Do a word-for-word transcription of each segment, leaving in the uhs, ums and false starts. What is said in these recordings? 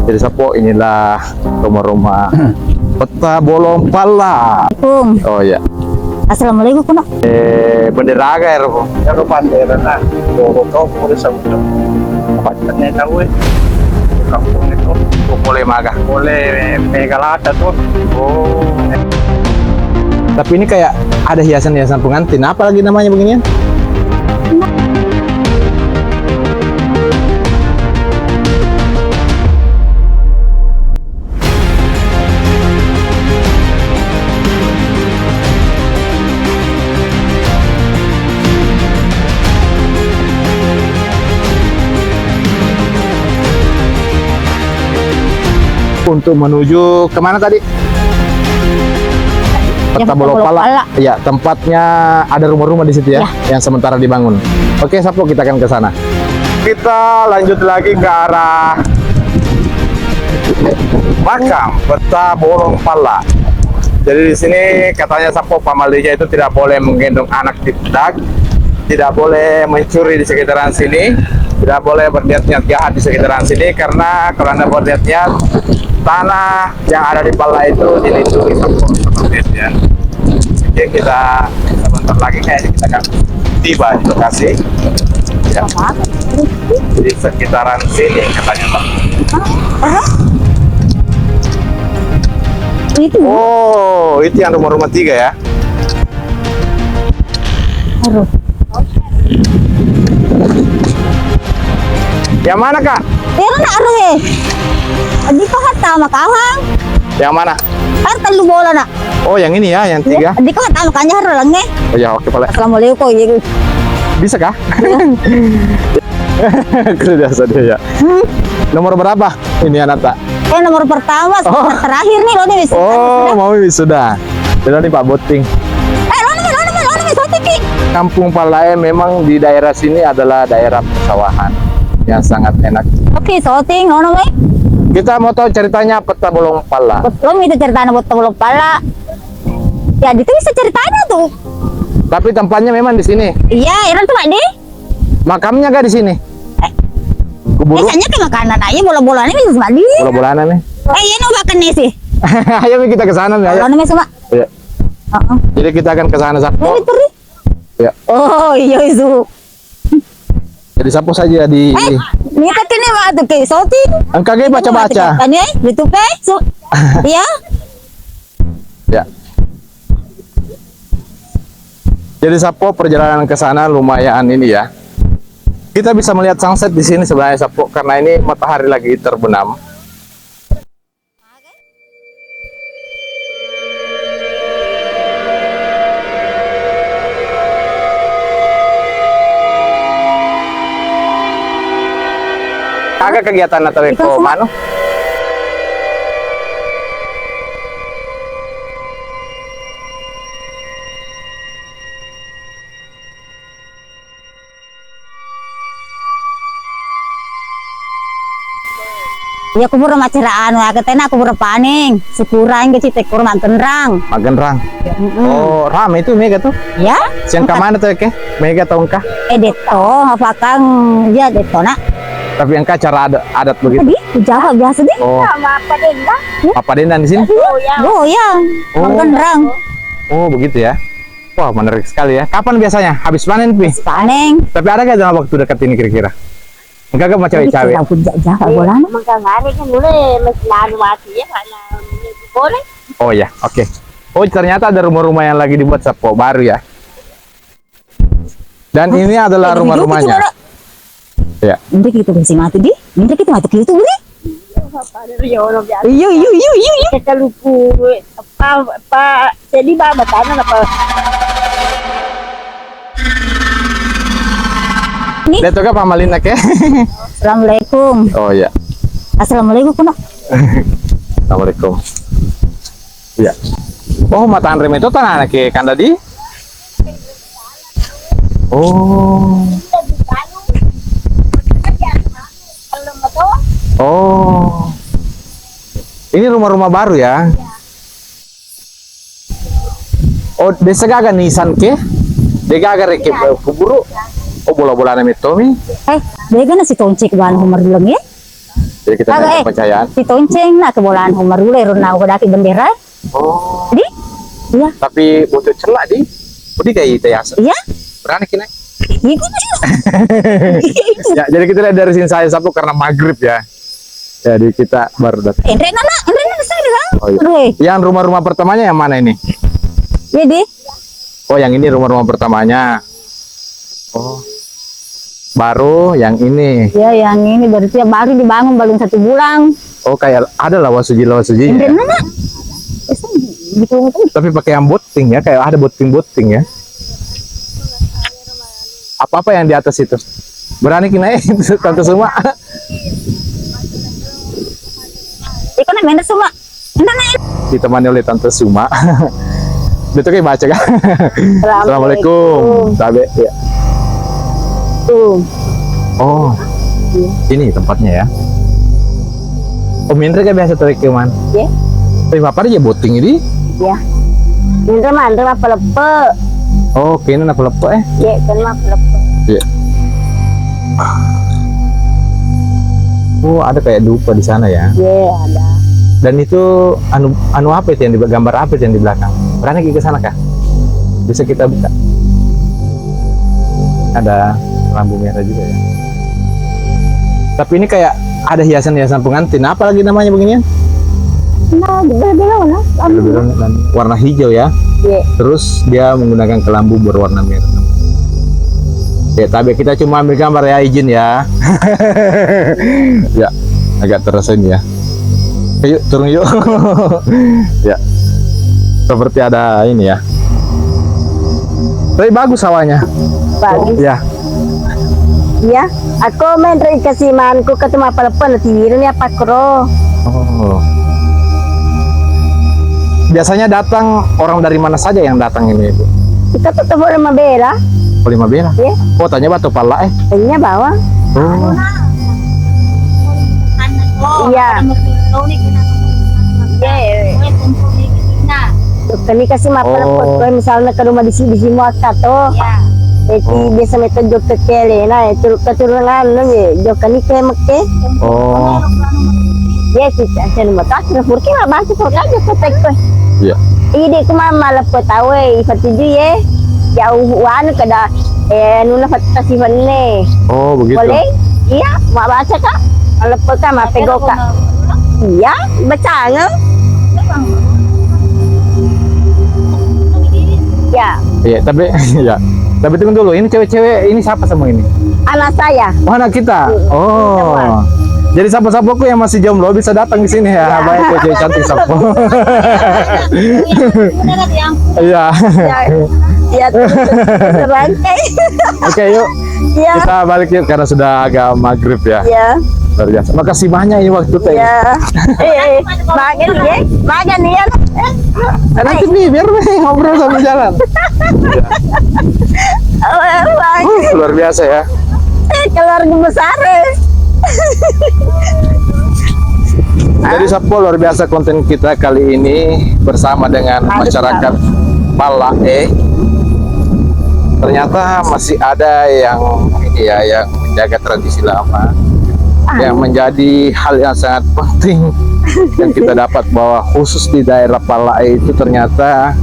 Jadi, Sappo, inilah rumah-rumah Petta Bolong Palla. Assalamualaikum. Oh, iya. Assalamualaikum, Kuno. Eh, bendera aga ero? Ero bendera na. Boro to, pura sabuto. Apa tanya tahu, eh? Kampung itu. Oh, boleh maga. Boleh mega lata tuh. Oh. Tapi ini kayak ada hiasan-hiasan pengantin. Apa lagi namanya beginian? Untuk menuju kemana tadi? Yang Petta Bolong Pala. Pala. Ya, tempatnya ada rumah-rumah di situ ya, ya, yang sementara dibangun. Oke, Sappo, kita akan ke sana. Kita lanjut lagi ke arah makam Petta Bolong Pala. Jadi, di sini katanya, Sappo, pamalinya itu tidak boleh menggendong anak di pundak, tidak boleh mencuri di sekitaran sini, tidak boleh berniat-niat jahat di sekitaran sini, karena kalau Anda berniat-niat, tanah yang ada di Pala itu dilindungi, Sappo, seperti itu ya. Oke, kita sebentar lagi kayaknya kita akan tiba di lokasi. Ya. Di sekitaran sini katanya, Pak. Hah? Itu. Oh, itu yang rumah-rumah tiga ya? Aduh. Yang mana, Kak? Ero na ero, eh. Di pahatta makahang. Yang mana? Ar tellu bola na. Oh, yang ini ya, yang tiga. Di pahatta makanya harus lengnge. Oh ya, oke, pale. Assalamualaikum, iya. Bisa kah? Iya. Kerja saja ya. Hmm. Nomor berapa? Ini anak tak? Eh, nomor pertama, oh, terakhir nih, lo nih wisuda. Oh, mau wisuda. Bela nih Pak Boting. Eh, lo nih, lo nih, lo nih, soting, Ki. Kampung Palae memang di daerah sini adalah daerah persawahan yang sangat enak. Oke, soting, lo nih. Kita mau tahu ceritanya Petta Bolong Pala. Lo itu ceritanya Petta Bolong Pala. Ya, itu bisa ceritanya tuh. Tapi tempatnya memang di sini. Iya, Iran tuh, Pak, di. Makamnya kah di sini? Eh. Kuburu? Biasanya ke makanan aja, bola-bolanya bisa balik. Bola-bolanya nih. Eh, iya, no, bahkan nih sih. Ayo, Mi, kita ke sana, Mi, ayo. Kalau nih, Pak. Iya. Heeh. Jadi kita akan ke sana, Sappo. Ini turi. Ya. Oh, iya, itu. Jadi, Sappo saja di. Eh, ini tak kene waktu ke shooting. Engka ge baca-baca. Kan ya, YouTube, eh? Su-, iya. Ya. Jadi, Sappo, perjalanan ke sana lumayan ini ya. Kita bisa melihat sunset di sini sebenarnya, Sappo, karena ini matahari lagi terbenam. Aga kegiatan atau iko manu? Iya, kubura macara anu, aga tena kubura paning, syukuran ke cita kubura mantenrang. Magenrang. Mm-mm. Oh, rame itu mega tuh. Ya? Siang ke mana tuh, ke? Mega atau engka? Eh, detto, apakah, ya, detto, nak. Tapi engka acara adat, adat begitu? Tadi, Jawa biasa deh. Oh. Sama apa dendang? Apa dendang di sini? Goyang. Goyang. Oh. Magenrang. Oh, begitu ya. Wah, menarik sekali ya. Kapan biasanya? Habis panen, Pi? Habis panen. Tapi ada gak dalam waktu dekat ini kira-kira? Enggak, enggak mau cawe-cawe. Aku ja-, jaga bolana. Mengkangare kan boleh, masih lalu mati ya, karena boleh. Oh ya, oke. Oh, ternyata ada rumah-rumah yang lagi dibuat, Sappo, baru ya. Dan ini adalah rumah-rumahnya. Ya. Minta kita masih mati di? Minta kita mati itu boleh? Iya, iya, iya, iya, iya. Kita lupa, apa, apa, jadi ba-, batana apa? Ini. Dia tuh kan pamalinna ke? Assalamualaikum. Oh, iya. Assalamualaikum, Kuno. Assalamualaikum. Iya. Oh, mata Andre itu tanah ke kanda di? Oh. Oh. Ini rumah-rumah baru ya? Oh, desa gaga nisan ke? De gaga reke, eh, kuburu. Oh, bola-bolana mettomi. Eh, de gaga nasi toncek bana Umar dulu ya? Jadi kita naik kepercayaan. Di tonceng na ke bolaan Umar Ule, rona uga daki bendera. Oh. Di? Iya. Tapi bocor celak di. Budi kayak itu ya. Iya. Berani kena. Iya, itu. Ya, jadi kita lihat dari sini saya sapu karena maghrib ya. Jadi kita baru datang. Enre nana, enre nana saya bilang. Oh, iya. Yang rumah-rumah pertamanya yang mana ini? Jadi. Oh, yang ini rumah-rumah pertamanya. Oh. Baru yang ini. Ya, yang ini berarti ya baru dibangun, belum satu bulan. Oh, kayak ada lawang suji, lawang suji. Enre nana. Tapi pakai yang botting ya, kayak ada botting-botting ya. Apa-apa yang di atas itu. Berani ki naik, Tante Suma. Iko na menda Suma. Nda naik. Ditemani oleh Tante Suma. Betul kayak baca kan? Assalamualaikum. Assalamualaikum. Tabe, ya. Tuh. Oh, iya. Ini tempatnya ya. Oh, menre kayak biasa tarik ke mana? Iya. Tapi apa aja botting ini? Iya. Menre mah, menre mah pelepe. Oh, kena na pelepe eh. Iya, kena mah pelepe. Iya. Oh, ada kayak dupa di sana ya? Iya, ada. Dan itu anu anu apa itu yang di gambar apa itu yang di belakang? Berani kita ke sana kah? Bisa kita buka. Ada lampu merah juga ya. Tapi ini kayak ada hiasan-hiasan pengantin. Apa lagi namanya beginian? Nah, beda-beda warna. Beda-beda warna. Warna hijau ya. Iya. Terus dia menggunakan kelambu berwarna merah. Ya, tapi kita cuma ambil gambar ya, izin ya. Ya, agak terasa ini ya. Ayo, turun yuk. Ya. Seperti ada ini ya. Tapi bagus sawahnya. Bagus. Ya. Iya, aku main ri kasimanku ketemu apa lepen tiwirni apa kro. Oh. Biasanya datang orang dari mana saja yang datang ini, Ibu? Kita tuh temu lima bela. Oh, lima bela? Iya. Oh, tanya batu pala eh. Tanya bawah. Oh. Iya. Iya. Jokkani kasi mappaleppo. Oh. Ko misalna ke rumah di sini, di sini muakka to. Iya. Jadi biasa metto jokka kelena, itu keturunan anu ye, jokkani ke mekke. Oh. Iya, kita anu mata, kita purki lah bantu kok aja kota ko. Iya. Ide ku mama leppo tawe, ifatuju ye. Jauh anu kada, eh, nuna fatta sifenne. Oh, begitu. Boleh? Iya, mau baca kak? Leppo kak, mau pego kak? Iya, baca. Ya. Iya, tapi ya. Tapi tunggu dulu, ini cewek-cewek ini siapa semua ini? Anak saya. Oh, anak kita. Hmm. Oh. Semua. Jadi siapa-siapa yang masih jomblo bisa datang di sini ya. Ya. Baik, cewek cantik siapa. Iya. Ya. Ya, terus, terus rangkai. Oke, yuk. Iya. Kita balik yuk karena sudah agak maghrib ya. Iya. Luar biasa. Makasih banyak ini waktu teh. Iya. Eh, eh, makan ya, makan ya. Eh, nanti nih biar nih ngobrol sambil jalan. Iya. Oh, eh, luar biasa ya. Eh, keluarga besar. Eh. Jadi Sappo, luar biasa konten kita kali ini bersama dengan masyarakat Palae. Ternyata masih ada yang ini ya, yang menjaga tradisi lama. Yang menjadi hal yang sangat penting yang kita dapat bahwa khusus di daerah Palae itu ternyata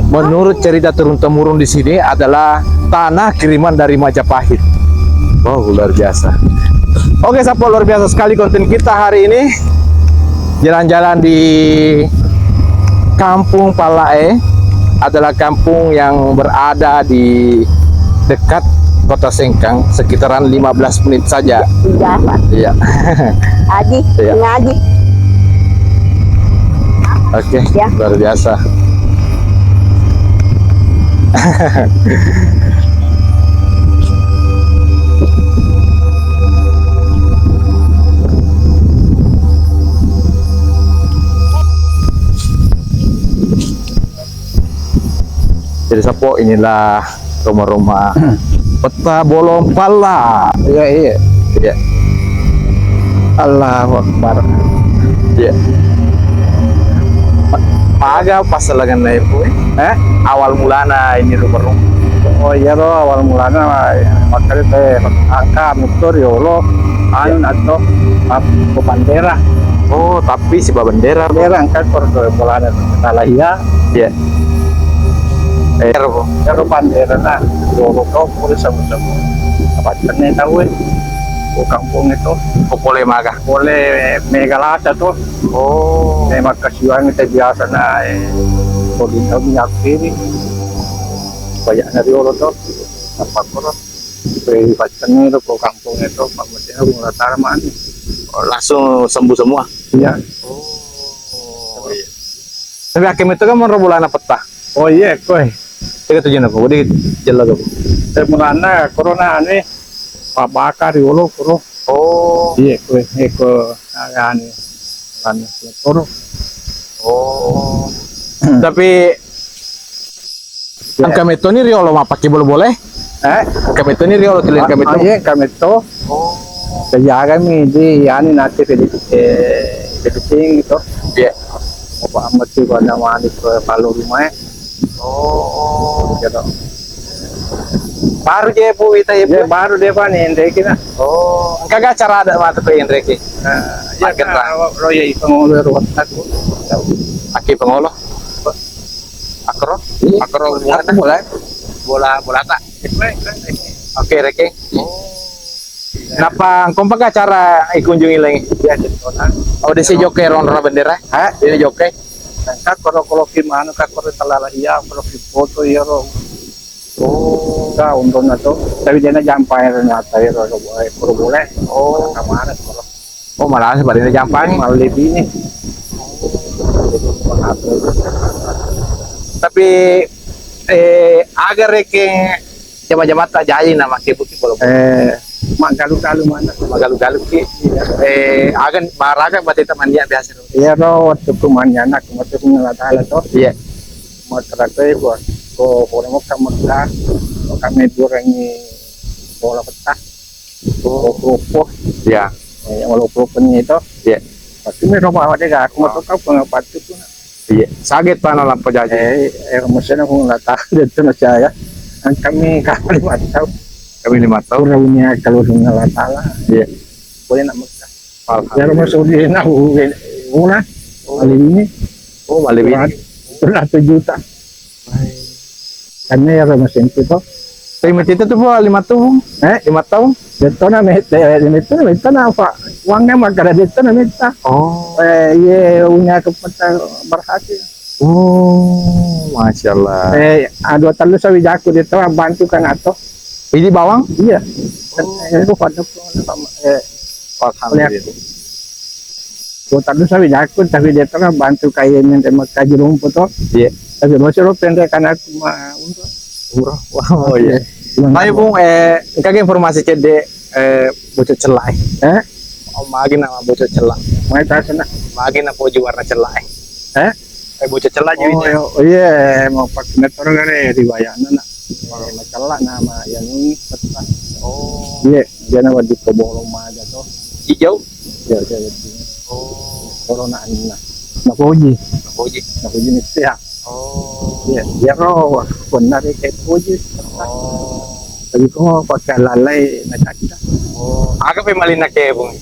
menurut cerita turun temurun di sini adalah tanah kiriman dari Majapahit. Wow, luar biasa. Oke, Sappo, luar biasa sekali konten kita hari ini. Jalan-jalan di Kampung Palae adalah kampung yang berada di dekat Kota Sengkang, sekitaran lima belas menit saja. Iya. Iya. Aji, iya. Ngaji. Oke, ya. Luar biasa. Jadi Sappo, inilah rumah-rumah peta bolong pala. Iya, iya. Iya. Allahu Akbar. Iya. Maga pas lengan naik, eh? Awal mulana ini rumah-rumah. Oh iya, lo awal mulana makanya teh angka mutur ya Allah. Anu atto, ap-, bandera. Oh, tapi si bendera. Bendera engka ko bolana salah iya. Iya. Eh, ero. Ero bandera na, loro to pole sabu-sabu. Apa tenne tau e? Ko kampung itu. Ko pole maga. Pole mega lasa to. Oh. Eh, makkasiwiang te biasa na, eh, ko di tau minyak kiri. Banyak na riolo to. Apa koro? Pe, ipaccenni ro ko kampong e to, pammasena Puang Allah Taala mani. Oh, langsung sembuh semua? Iya. Oh, iya. Tapi akke metto kan monro bolana petta. Oh, iya, koe. Tega tujunna ko, wedding jella ko. Eh, mulana corona anu, pabbakar riolo koro. Oh. Iya, koe, eko, anu, mulana koro. Oh. Tapi Iya. Engka mettoni riolo mappake bola-bola e? Eh? Engka mettoni riolo tuli engka metto? Ah, iya, engka metto. Oh. Terjagami di anu nanti finish-, eh, finishing itu. Iya. Apa amat sih pada malik ke palu rumah e. Oh. Gitu. Baru je Bu Wita ya, Bu? Iya, baru dia Pak nih, Enreki nah. Oh, engka ga acara ada mata ke Enreki? Nah, iya, Magetan. Nah, lo ya itu mau lu ruwet aku. Aki pengolo. Akro? Iya. Akro bola. Aku bola. Bola, bola tak? Oke, Reke. Oh. Napa engka pa acara ikunjungi lagi? Iya, di kota. Oh, di si joke ronro bendera? Hah? Di joke? Kan kalau, kalau ki manu, kan kalau talala iya, kalau ki foto iya ro. Oh. Ka untungna to. Tapi dia na jampai ternyata ya ro, ro, ro boleh. Oh. Kamana, kalau Oh, malah sebaliknya jampang. Malah lebih nih. Tapi, eh, aga rekeng jama-jamatta jaji na makke bukti bola-bola. Eh, maggalu-galu mana? Maggalu-galu ki. Iya. Eh, aga maraga bateta mandia biasa. Iya ro, waktu ku mandia anak, waktu ku ngelatala to. Iya. Makkeda to, ko, ko, ko, Mekka, kami burangi bola peta. Oh. Lopo-lopo. Iya. Eh, lopo-lopo ni to. Iya. Pasti mi coba awak dega, aku mau tahu kau pengapa tu pun. Iya. Saget tanah lampu jaji. Eh, eh, maksudnya aku nggak tahu dia tu macam ya. Kan kami kali lima tahun. Kami lima tahun. Kurang punya kalau dengan Allah Taala. Iya. Boleh nak Mekah. Alhamdulillah. Ya, rumah Saudi nak, uh, uh, nah. Oh. Kali ini. Oh, kali ini. Kurang, kurang satu juta. Karena ya rumah sempit to. Tapi mati itu tuh, Bu, lima tahun. Eh? Lima tahun. Detto na metta, eh, metta, metta na apa? Uangnya mah kada detto na metta. Oh. Eh, iya, unya kepeta berhasil. Oh, masya Allah. Eh, ah, dua tellu sawi jaku detto, bantu kan atau? Ini bawang? Iya. Oh. Eh, itu pada, eh, alhamdulillah. Dua tahun sawi jaku, tapi dia telah bantu kaya minta makaji rumput to. Iya. Tapi masih lo pendek kan aku mah umroh. Umroh. Wah, oh iya. Iya. Tapi Bung, eh, engka informasi cedde, eh, bocok celak, eh? Eh? Oh, magi nama bocok celak. Mai tasana. Magi na poji warna celak, eh? Eh? Eh, bocah cella. Oh, jadi iya, oh, iya, mau pakai motor gare riwayatna, nak. Kalau masalah nama yang ini, petah. Oh. Iya, dia nama di Kebolong aja tuh. Hijau? Iya, iya, iya. Oh. Corona anak. Nak uji. Nak uji. Nak uji nih, ya. Oh. Iya, dia roh, benar ya, kayak uji. Oh. Tapi kok pakai lalai, nak kacang. Oh. Aga pe malina ke, Bung?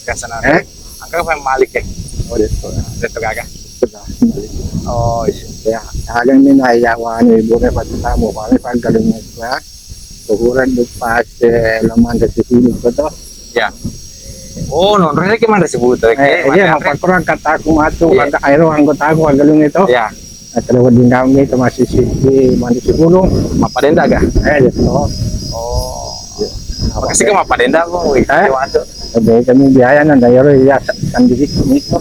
Biasa nanti. Eh? Engka pa malik e? Oh, detto. Detto gaga. Sudah, malik. Oh, iya. Ya, ada ini na ya wani bure pasti tamu, paling pangkaling itu ya. Kuburan dupa se lemang dari sini betul. Ya. Oh, non rene ke mana sebut rek? Eh, iya, apa kurang kataku matu, iya. Kata air anggota aku pangkaling itu. Ya. Nah, terus di kami itu masih sisi, masih sepuluh. Mappadenda ga? Eh, gitu. Oh. Iya. Makasih ke Mappadenda, Bung. Wih, eh? Dewa tuh. Jadi kami biaya nanda yoro iya sendiri itu.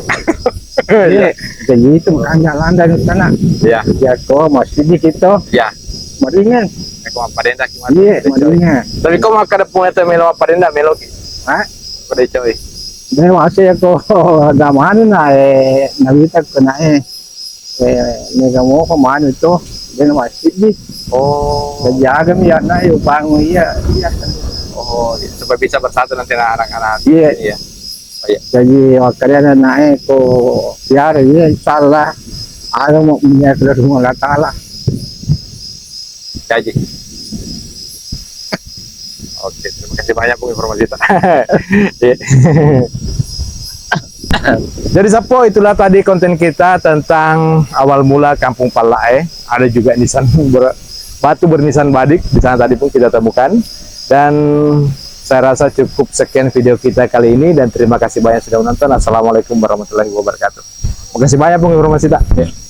Iya. Iya, jadi itu makanya landa di sana. Iya. Ya, kok masih di situ. Iya. Maringan. Eh, kok Mappadenda gimana? Iya, maringan. Tapi kok makkada pung itu melo Mappadenda, melo ki? Hah? Pada coy. Deh, masih aku ada mana na, eh, nawita kena, eh. Eh, mega mopa manu to, dena massiddi. Oh. Jadi agami ya na yo bangun iya, iya. Oh, iya. Supaya bisa bersatu nanti anak-anak. Iya. Iya. Oh, iya. Jadi makanya na naik ko biar iya insyaallah ada mau punya ke rumah Allah Taala. Jaji. Oke, terima kasih banyak, Pung, informasi ta. Iya. Jadi, Sappo, itulah tadi konten kita tentang awal mula Kampung Palla'e. Ada juga nisan ber-, batu bernisan badik di sana tadi pun kita temukan. Dan saya rasa cukup sekian video kita kali ini dan terima kasih banyak sudah menonton. Assalamualaikum warahmatullahi wabarakatuh. Makasih banyak, Pung, informasi ta. Ya.